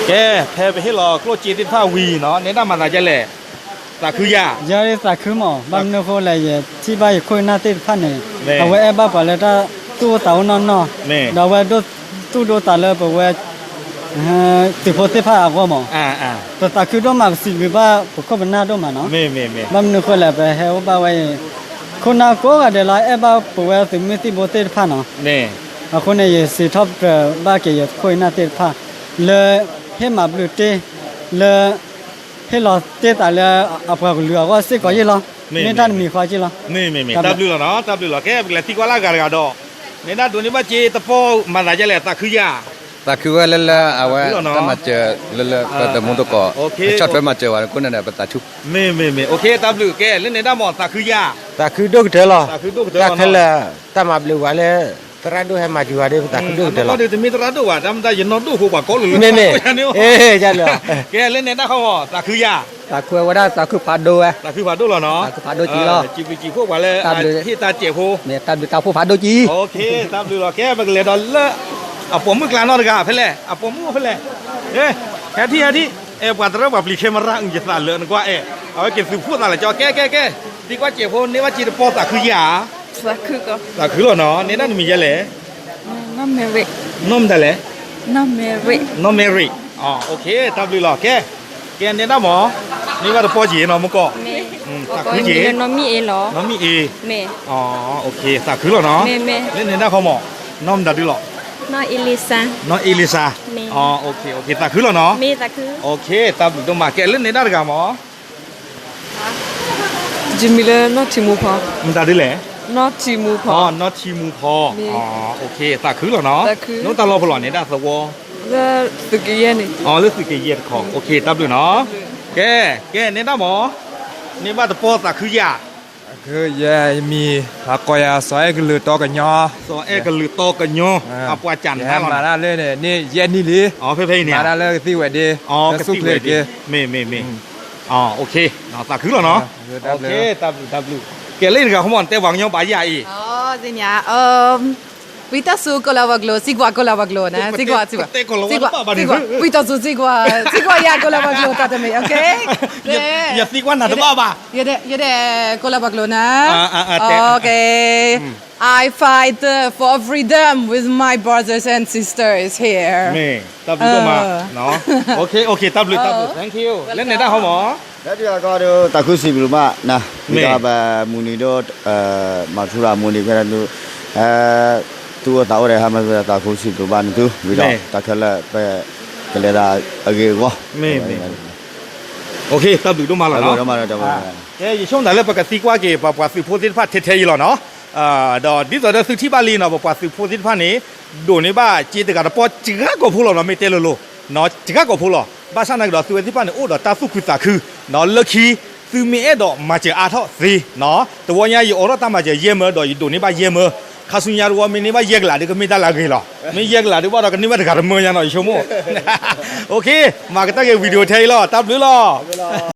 ကဲ, ဖဲပဟ့ၣ်လီၤကျိၣ်စ့သ့ၣ်တဖၣ်ဝံၤနီၤ နဲဒၣ်မၤသးဒ်လဲၣ်, သးခုယၤ, ယသးခုမး, ဘၣ်မနုၤအဃိလဲၣ် ယထံၣ်ဘၣ်ယခိၣ်ယနၢ်သ့ၣ်တဖၣ်န့ၣ် အဝဲအဲၣ်ဘၣ်ပှၤလၢတၢ်သူၣ်အိၣ်သးအိၣ်နီၢ်နီၢ်, ဒီးအဝဲဒိၣ်သူၣ်ဒိၣ်သးလၢပဝဲ သုးဖိသ့ၣ်တဖၣ်အဂီၢ်မး, ပသးခုဒိၣ်မး ပစံးဘျုးဘၣ်ပခိၣ်ပနၢ်ဒိၣ်မးနီၤ, ဘၣ်မနုၤအဃိလဲၣ် ပဟဲအိၣ်ဘၣ်ဝဲအံၤ ခိၣ်နၢ်ကိးဂၤဒဲးလီၤ အဲၣ်ဘၣ်ပဝဲသုးမုၢ်သံၣ်ဘိသ့ၣ်တဖၣ်နီၤ, အဃိန့ၣ် ယစံးထီၣ်ပတြၢၤဘၣ်က့ၤယခိၣ်ယနၢ်သ့ၣ်တဖၣ် လၢ ဟ့ၣ်မၤဘျုးတ့ၢ် လၢ ဟ့ၣ်လီၤတ့ၢ်သးလၢအပှၤကလုာ်အဂီၢ်စ့ၢ်ကီးယ့ၢ်လီၤ, မ့ၢ်တၢ်တမံၤဃီက့ၢ်လီၤ, တၢ်ဘျုးလီၤနီၤ, တၢ်ဘျုးလီၤ, ကဲပကလဲၤသံကွၢ်လၢအဂၤတဂၤဒီး, နဲဒၣ်ဒိးန့ၢ်ဘၣ်စ့တပီၢ်မၤသးဒ်လဲၣ် သးခုယၤ, သးခုဝဲလၢလၢအဝဲတၢ်မၤစၢၤလၢလၢပတမူတကိး ပဆီၣ်ထွဲမၤစၢၤဝဲကိးနံၤဒဲးပသးခု, မ့ၢ်မ့ၢ်မ့ၢ်, တၢ်ဘျုးကဲ လၢနဲဒၣ်မး သးခုယၤ, သးခုဒိၣ်ကတၢၢ်လီၤ, တၢ်ခဲလၢာ် တၢ်မၤဘျုးပှၤလၢ သရၣ်ဒိၣ်ဟဲမၤစၢၤဝဲဒီး ပသးခုဒိၣ်ကတၢၢ်လီၤ, တမ့ၢ်သရၣ်ဒိၣ်ဘၣ် တၢ်မတၤယနီၢ်ဒိၣ်ဖိပှၤကိးလိာ်လၢ မ့ၢ်မ့ၢ်, ကဲလၢနဲဒၣ်ဃီမး သးခုယၤ, သးခုဝဲဒၣ်သးခုဖးဒိၣ်ဝဲ, သးခုဖးဒိၣ်လီၤနီၤ, သးခုဖးဒိၣ်က့ၤလီၤ, စံးဘျုးစံးဖှိၣ်ပှၤလၢ ဟ့ၣ်တၢ်စဲးဖိ, မ့ၢ်တၢ်ဘျုးတၢ်ဖှိၣ်ဖးဒိၣ်က့ၤ, တၢ်ဘျုးလီၤ, ကဲပကလဲၤဒီးလၢ အပိာ်မုၣ်ကျါနီတဂၤဖဲလဲၣ် အပိာ်မုၣ်အိၣ်ဖဲလဲၣ်, ဟဲထံၣ်ဟဲထံၣ်, အဲ ပှၤတရၢပှၤပျံၤ camera ယသးလၢနကွၢ်အဲ, အဝဲက့ၤသုးဖှိၣ်သးလၢကၠီ ကဲကဲကဲ, သံကွၢ်စဲးဖိ န့ၢ်ဘၣ်စ့တပီၢ်သးခုယၤ, သးခုလီၤနီၤ, နဲဒၣ်နမံၤယဲလဲၣ်, နီၢ်မဲရံ, နီၢ်မတၤလဲၣ်, နီၢ်မဲရံ, နီၢ်မဲရံ, တၢ်ဘျုးလီၤ, ကဲ, ကဲနဲဒၣ်မး, န့ၢ်ဘၣ်တပီၢ်က့ၤနီၤ မုၢ်ကီၢ်, သးခုက့ၤ, နီၢ်မံအ့လီၤ, နီၢ်မံအ့, သးခုလီၤနီၤ, လၢနဲဒၣ်ဃီမး, နီၢ်မတၤဒုလီၤ, နီၢ်အ့လံစါ, သးခုလီၤနီၤ, တၢ်ဘျုးဒိၣ်မး, ကဲလၢနဲဒၣ်တဂၤမး ယမံၤလၢနီၢ်ထံမူဖီ, မတၤဒုလဲၣ်, နီၢ်ထံမူဖီ, နီၢ်ထံမူဖီ, သးခုလီၤနီၤ, နအိၣ်တၢ်လီၢ်ဖဲလဲၣ်န့ၣ် ဒၣ်သဝီ, လၢသုးက့ယဲၢ်တခီ, တၢ်ဘျုးနီၤ, ကဲ, ကဲနဲဒၣ်မး, န့ၢ်ဘၣ်တပီၢ်သးခုယၤ, ယမံၤ ပှၤကိးယၤစီၤအဲၣ်ကလုာ်တီကညီ, စီၤအဲၣ်ကလုာ်တီကညီ, အပှၤကၠးနါလီၤ, မၤတၢ်လၢန့ၣ် ယဲၢ်နံၣ်လံ, ဖဲဖဲအံၤန့ၣ်, မၤတၢ်လၢကသံၣ်ဝဲဒ့, ကသံၣ်ဝဲဒ့, မ့ၢ်မ့ၢ်မ့ၢ်, သးခုလီၤနီၤ, တၢ်ဘျုး, ကဲလၢတဂၤဃီမး နတဲပှၤကညီဘၣ်ယၤအံၤ, ဝံသးစူၤကိးလၢပှၤကျိာ်, စံးကွၢ်ကိးလၢပှၤကျိာ်န့ၣ်, စံးကွၢ်, ဝံသးစူၤစံးကွၢ်, စံးကွၢ်ယၤကိးလၢပှၤကျိာ်တၢ်တမံၤ, ယသံကွၢ်နၤတဘၣ်ဘၣ်, ယဒဲးကိးလၢပှၤကျိာ်န့ၣ်, I fight for freedom with my brothers and sisters here. မ့ၢ်, တၢ်ဘျုးဒိၣ်မး, တၢ်ဘျုး, တၢ်ဘျုး, thank you, လၢနဲဒၣ်ဃီမး, လၢတဂၤဃီဒီး သးခုစံးဘျုးဘၣ်နၤ, ဝံၤဒီးပမုၢ်နံၤဒီး မၤထူရၤမုၢ်နံၤဖဲဒၣ်နသု, သူၣ်အိၣ်သးအိၣ်ဒီးဟဲမၤသးခုစံးဘျုးဘၣ်နသု, ဝံၤဒီးတၢ်ခဲလၢာ်ပကလဲၤဒၣ်အဂ့ၢ်အဂီၢ်, တၢ်ဘျုးဒိၣ်မးလီၤ, ကဲယဆိကမိၣ်တၢ်လၢပကသံကွၢ်က့ၤ ပှၤပှၤသုးဖိသ့ၣ်တဖၣ်ထဲထဲအံၤလီၤနီၤ, ဒီးဒ်သိးဒီးသုထံၣ်ဘၣ်လံနီၤ ပှၤပှၤသုးဖိသ့ၣ်တဖၣ်န့ၣ်, ဒိးန့ၢ်ဘၣ်စ့တဂၤတပီၢ်စှၤကိာ်ဖိလီၤနီၤ, မ့ၢ်တဲလိၤလိၤ, စှၤကိာ်ဖိလီၤ, ဘၣ်ဆၣ်နာ်က့ဒီး သုဝဲသ့ၣ်တဖၣ်န့ၣ် အိၣ်ဒီးတၢ်သူၣ်ခုသးခု, လၢခံ, သုမ့ၢ်အဲၣ်ဒိးမၤစၢၤအါထီၣ်သ့, တဝီညါယအိးထီၣ်တၢ်မၤစၢၤယဲၢ်မၢဒီး ယဒိးန့ၢ်ဘၣ်ယဲၢ်မၢ, ခါဆူညါတဝီမ့ၢ်န့ၢ်ဘၣ်ယဲၢ်ကလးဒီး ကမ့ၢ်တၢ်လၢအဂ့ၤလီၤ, မ့ၢ်ယဲၢ်ကလးဒီးဘၣ်ဒီး ကန့ၢ်ဘၣ်တဂၤတမၢညါနီၤ ယဆိကမိၣ်, မၤကတၢၢ်က့ၤ video ထဲအံၤလီၤ, တၢ်ဘျုးလီၤ.